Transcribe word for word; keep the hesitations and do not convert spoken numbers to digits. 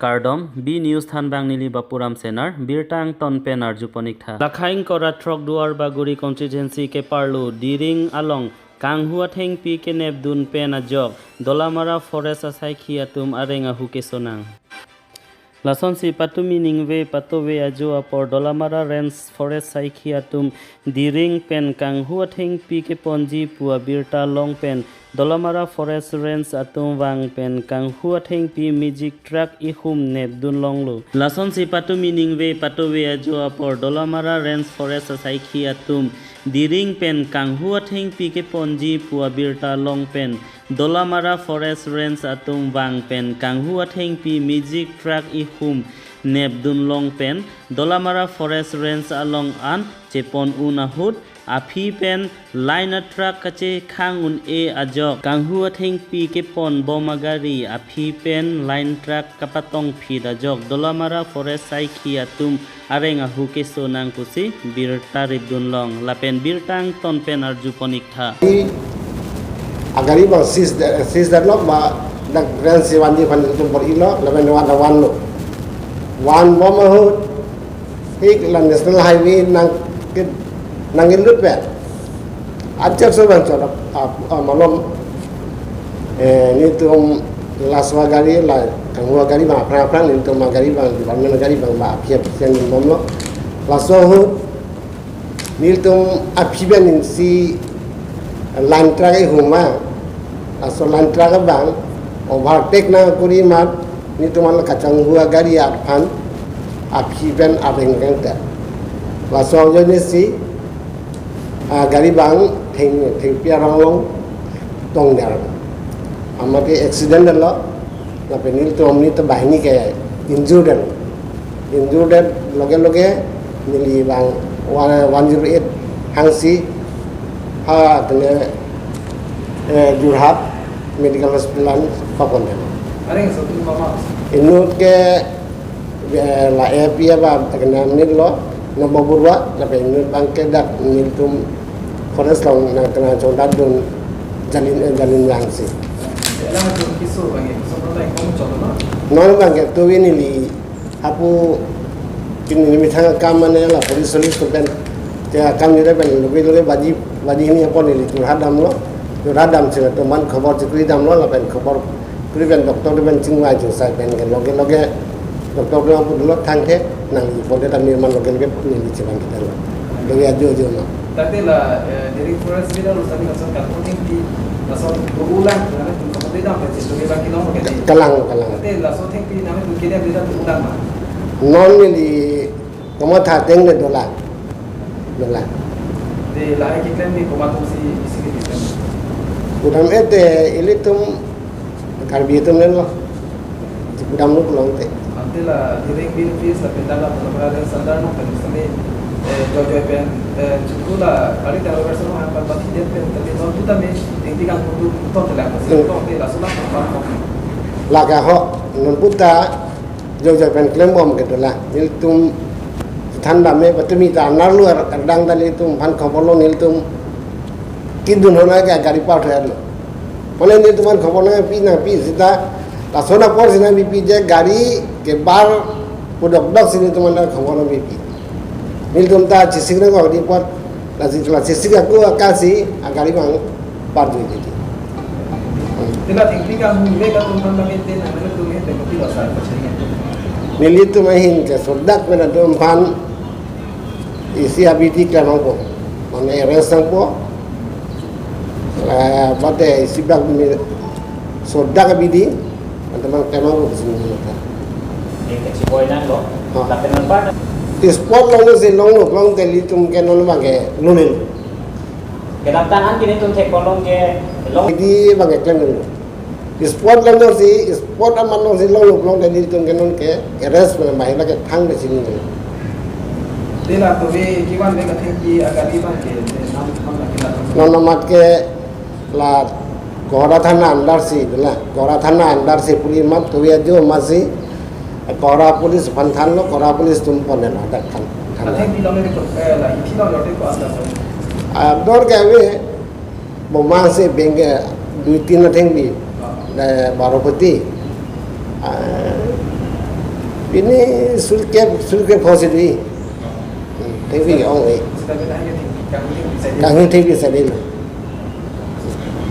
Kardom, B News thanbang neli Bapuram Senar, birta angton pen arjuponik tha. Lakhaing kora throk Duar Bagori constituency keparlo Diring along kanghu athengpi kenepdun pen ajok Dolamara Forest asaikhi atum areng ahu kesonang. Lasonsi patumi ningve patove ajo apor Dolamara Range Forest saikhi atum Diring pen kanghu athengpi keponji pu abirta long pen Dolamara Forest Range atum vang pen kanghu athengpi magic truck ihum nepdun longlo. Lasonsi patumi ningve patove ajo apor Dolamara Range Forest asaikhi atum Diring pen kanghu athengpi keponji pu abirta long pen Dolamara Forest Range atum vang pen kanghu athengpi magic truck ihum nepdun long pen Dolamara Forest Range along an chepon un ahut aphi pen line atruck kachekhang un-e ajok kanghu athengpi kepon bom agari aphi pen line truck kapatong phit ajok Dolamara Forest saikhi atum areng ahu kesonang pusi birta ripdun long lapen birta angton pen arjuponik tha. Di agari bang sis de-, sis deadlock ba dak range si vanji aphan itum bor-ilo lapen wan wan lo. Wan bom ahut hik la national highway nang ke, nang ilut pe. Ajak so bang chot ap, ap, malom, eh, netum laso agari la kanghu agari bang aphrang aphrang netum agari bang department agari bang ba aphi aphi bomlo. Laso ahut netum aphi pen si line truck ihum a, laso line truck abang overtake nangkuri amat netum an kachanghu agari aphan aphi pen areng reng te. Laso ajoine si, ah, gari bang theng, thengpi arong along tong der. Amat ke accident lo, lapen netum netum banghini ke injured lo. Injured loge loge neli bang one, one zero eight hangsi ha tene, eh, Jorhat Medical Hospital an papon den. Areng so tin mama. Inut ke, eh, la A P A ba kena nit lo, nomor burwa, lapen inut bang ke dak netum forest along nang kena chodat dun jalin, eh, jalin yang si. Ela tu kiso bang, so no tai kong cholo no? Non bang ke tu ini li apu kini ni methang akam mane la police solis pen te akam ni pen loge loge baji, baji hini apor neli Jorhat damlo. Jorhat dam sila teman khobor chikri damlo lapen khobor kri pen doctor pen chingvai chingsai pen ke loge loge doctor pen apu dolo thangthe nangji ponte tame man loge loge neli chevan kita lo. Loge ajo ajo ma. Tate la, eh, Diring Forest bila lason lason kanghu athengpi lason ulang, lason kanghu athengpi dam, pachis tu bagi long, pachis. Kalang, kalang. Tate lason athengpi nami tu kini bila tu ulang ma. Non neli komat hateng le dola. Dola. Te lahai keklem ke komat atumsi isi keklem. Kudam ete ilitum Karbi atum le lo. Kudam lo pulang te. Ante la Diring bin fis la pindah la pura pura dan sandar no kan sami, eh, joy joy pen, eh, chuku la kali terus bersama apa pati dia pen tapi non tu tame tinggi kan kudu kuton telang. Hmm. Kuton te la sudah apa apa. Laka ho, non puta joy joy pen klem bom ke dola. Nelitum than dam me patumi ta anar lu ar-, ardang ta nelitum aphan khobor lo nelitum kidun hona ke gari par ther lo. Mane nelitum aphan khobor nangpi nangpi sita lason apor si nangpipi je gari ke bar pudok dok si nelitum aphan khobor nangpipi. Nelitum ta chisik nang kok di apot lasi la chisik aku akasi agari bang par jui jui. Tila tingpi ka hum le ka tum kan bang ete na mane tum ete ko pilo sa ko chinga. Nelitum ahin ke sodak pen atum aphan isi abidi klem nangpo. Mane arrest nangpo. Eh, bate isi bak ni sodak abidi. Antamang klem nangpo sini nata. Ini kecil boy nang lo. Ha. Tapi nampak. Di spot longlo si longlo long te nelitum ke non bang ke lunil. Kedaptan an kini tum thek kolong ke long. Abidi bang ke klem nangpo. Spot longlo si, spot aman long si longlo long te nelitum ke non ke arrest pen bahai lake thang ke sini. Tila tu be kiwan be kathengpi agari bang ke, nam nam lagi la. Non amat ke la Kohora thana under si, la Kohora thana under si puri amat tu be ajo amat si Kohora police aphan thanlo, Kohora police atum pon la dak than, than. Kathengpi long le ko, eh, la ithi long le ko asa. Ah, dor ke ave, bomang si beng ke dui tin athengpi, eh, baro poti. Ah, Pini sulkep, sulkep pho si dui. Hmm, thengpi ong-e. Kangthengpi sadi lo.